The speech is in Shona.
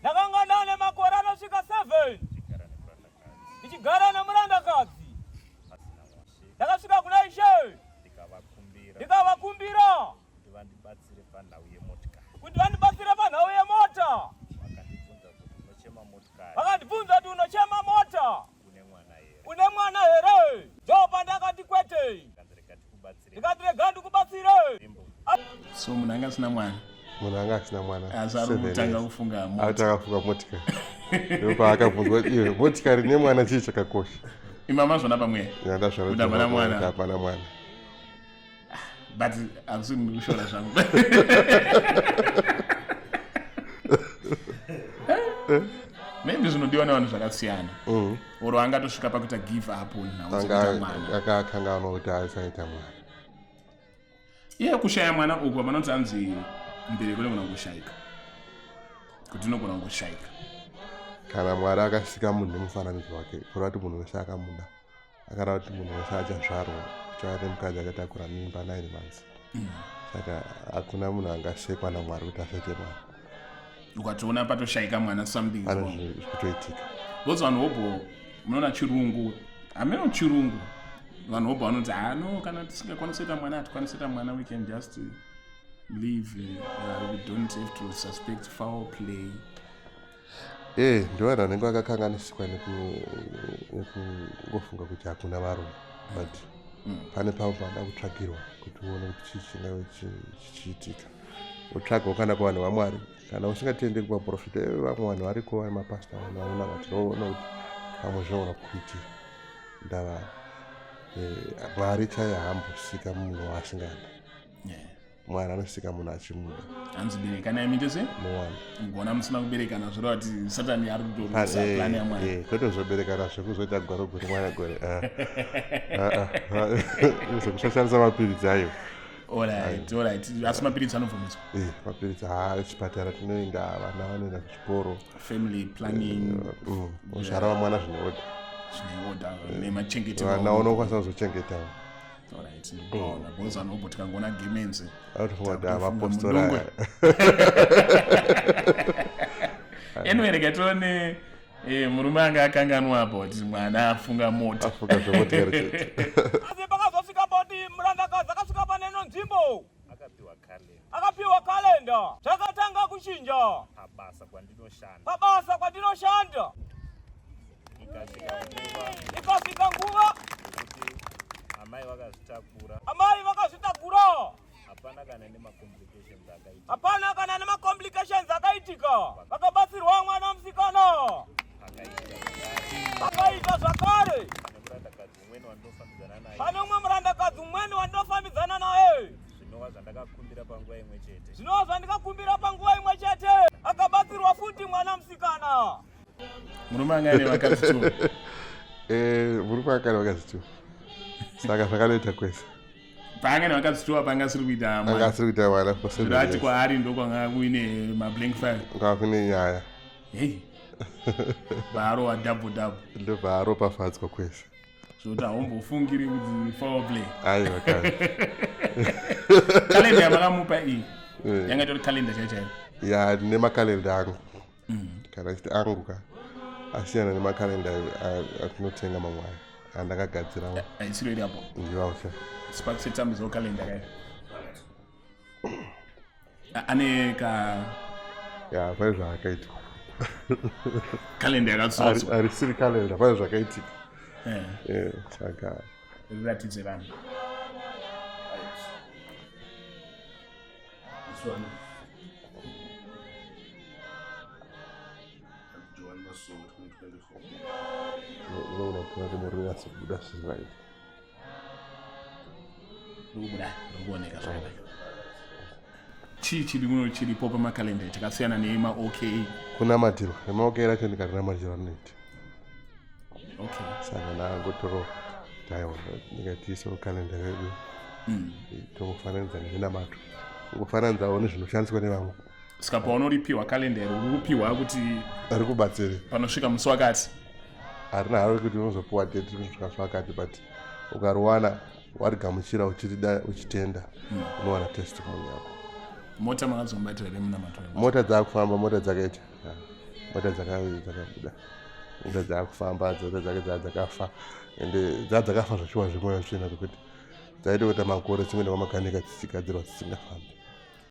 Ndakanga ndane makore anosvika 7 ndichigara nemurandakadzi. Ndakasvika kuna Ishe ndikavakumbira kuti vandibatsire panhau yemota. Vakandibvunza kuti unochema mota une mwana here? Ndopandakati kwete. Ndikati rega ndikubatsire. So munhu anga asina mwana. Munhu anga asina mwana. Asi ari kutanga kufunga mota. Atanga kufunga motikari. Ndopaakabvunzwa kuti iwe motikari nemwana chii chakakosha? Imama zvona pamwe. Ndazvona hapana mwana. Hapana mwana. But akusi ndikushora zvangu. Maybe zvinodiwa nevanhu zvakasiyana. Or angatosvika pakuita give up on nhau dzekuita mwana. Akakanganwa kuti asaita mwana. Iye kushaya mwana uku vanonzi anzi mbereko inogona kungoshaika. Kuti inogona kungoshaika. Kana Mwari akasika munhu nemufananidzo wake, kureva kuti munhu wese akamuda. Akareva kuti munhu wese achazvarwa, kuchava nemukadzi achatakura mimba 9 months. Saka hakuna munhu angasekwa naMwari kuti asaite mwana. Ukatoona patoshaika mwana something is Pane wrong. zviri kutoitika. Because vanhu hobho munoona chirungu, hameno chirungu. Vanhu hobho vanoti ah no, kana tisingakwanisi kuita mwana hatikwanisi kuita mwana, we can just leave, we don't have to suspect foul play. Ndivanhu vanenge vakakanganisikwa nekungofunga kuti hakuna varume, but pane pamwe panoda kutsvagirwa kuti uone kuti chii chingave chichiitika. Wotsvagawo kana kuvanhu vaMwari, kana usingatendi kumaprofita, vamwe vanhu variko vari mapasta, vanhu vanonamatira, woona kuti pamwe zvinogona kukuitira. Ndava Mwari chaiye haambosika munhu waasingadi. Mwari anosika munhu achimuda. Hanzi berekanai muite sei? Muwande. Mugona musina kuberekana zvoreva kuti Satani ari kutorwisa plan yaMwari. Kwete kuzoberekana zvekuzoita gwaro gore mwana gore. Zvekusashandisa mapiritsi ayo. Alright, alright. Asi mapiritsi anobvumidzwa? Mapiritsi, chipatara tinoenda, vana vanoenda kuchikoro. Family planning. Uzvara mwana zvine order. Zvine order, nemachengetero. Vana unokwanisa kuzochengetawo. Alright, ndinoona. Because vanhu vobva tikangoona gemenzi. Anotofunga kuti avapostora aya. Anyway, rega tione murume anga akanganwa apa kuti mwana afunga mota. Afunga zvemotikari chete. Asi pakazosvika poti murandakadzi akasvika pane ino nzvimbo. Akapiwa kalenda. Akapiwa kalenda. Zvakatanga kuchinja. Pabasa kwandinoshanda. Pabasa kwandinoshanda. Ikasvika nguva. Ikasvika nguva. Kuti amai vakazvitakura. Amai vakazvitakura. Hapana kana nemacomplications akaitika. Hapana kana nemacomplications akaitika. Vakabatsirwa mwana musikana. Akaita zvakare. Pane umwe murandakadzi umweni wandinofambidzana naye. Zvinova zvandakakumbira panguva imwe chete. Zvinova zvandikakumbira panguva imwe chete. Akabatsirwa futi mwana musikana. Murume anga ane vakadzi two. Murume anga ane vakadzi two. Saka zvakanoita kwese. Paanga nevakadzi two apa anga asiri kuita mwana. Anga asiri kuita mwana for seven Zvino ati years. kwaari ndokwanga kuine mablank file. Kwanga kune nyaya. Hey. Varowa double double. Ndobva aropafadzwa kwese. Zvekuti haumbofungiri kuti foul play. Aiwa kare. Calendar yamakamupa iyi. Yanga itori calendar chaiyo chaiyo. Ya, nemakalenda angu. Kana achiti angu ka asiyana nemakalenda atinotenga mamwe ayo andakagadzirawo. Haisiro iri apo. Ndiwawo cha. Sparks etambidzo kalenda kayo. Ane ka Ya, pane zvaakaitwa. Kalenda yakatsotswa. Harisiri kalenda, pane zvakaitika. Saka riratidze vanhu. This one. Joan Masowe 2024. Unoona kuti kuti muri kunyatsobuda zviri right. Rikubuda, rikuoneka zvakanaka. Chii chiri kuno chiripo pamakalenda chakasiyana nemaOK? Kunamatirwa. NemaOK racho ndikarinamatirwa rinoita. Okay. Saka ndangotoro taiwa ndikatiisawo kalenda redu. Tongofananidza neminamato. Kungofananidzawo nezvinoshandiswa nevamwe. Saka paunoripiwa kalenda iri uri kupiwa kuti riri kubatsire. Panosvika musi wakati. Harina haro rekuti unozopiwa date rinosvika musi wakati, but ukariwana warigamuchira uchirida uchitenda, unowana testimony yako. Mota makazombatira here munamato? Mota dzakufamba, mota dzakaita. Mota dzakabuda, mota dzaakufamba, dzota dzake dzaa dzakafa, ende dzaa dzakafa zvachiwa zvemweya tsvina, zvekuti dzaida kuita makore dzimwe nemamakanika dzichigadzirwa dzisingafambi.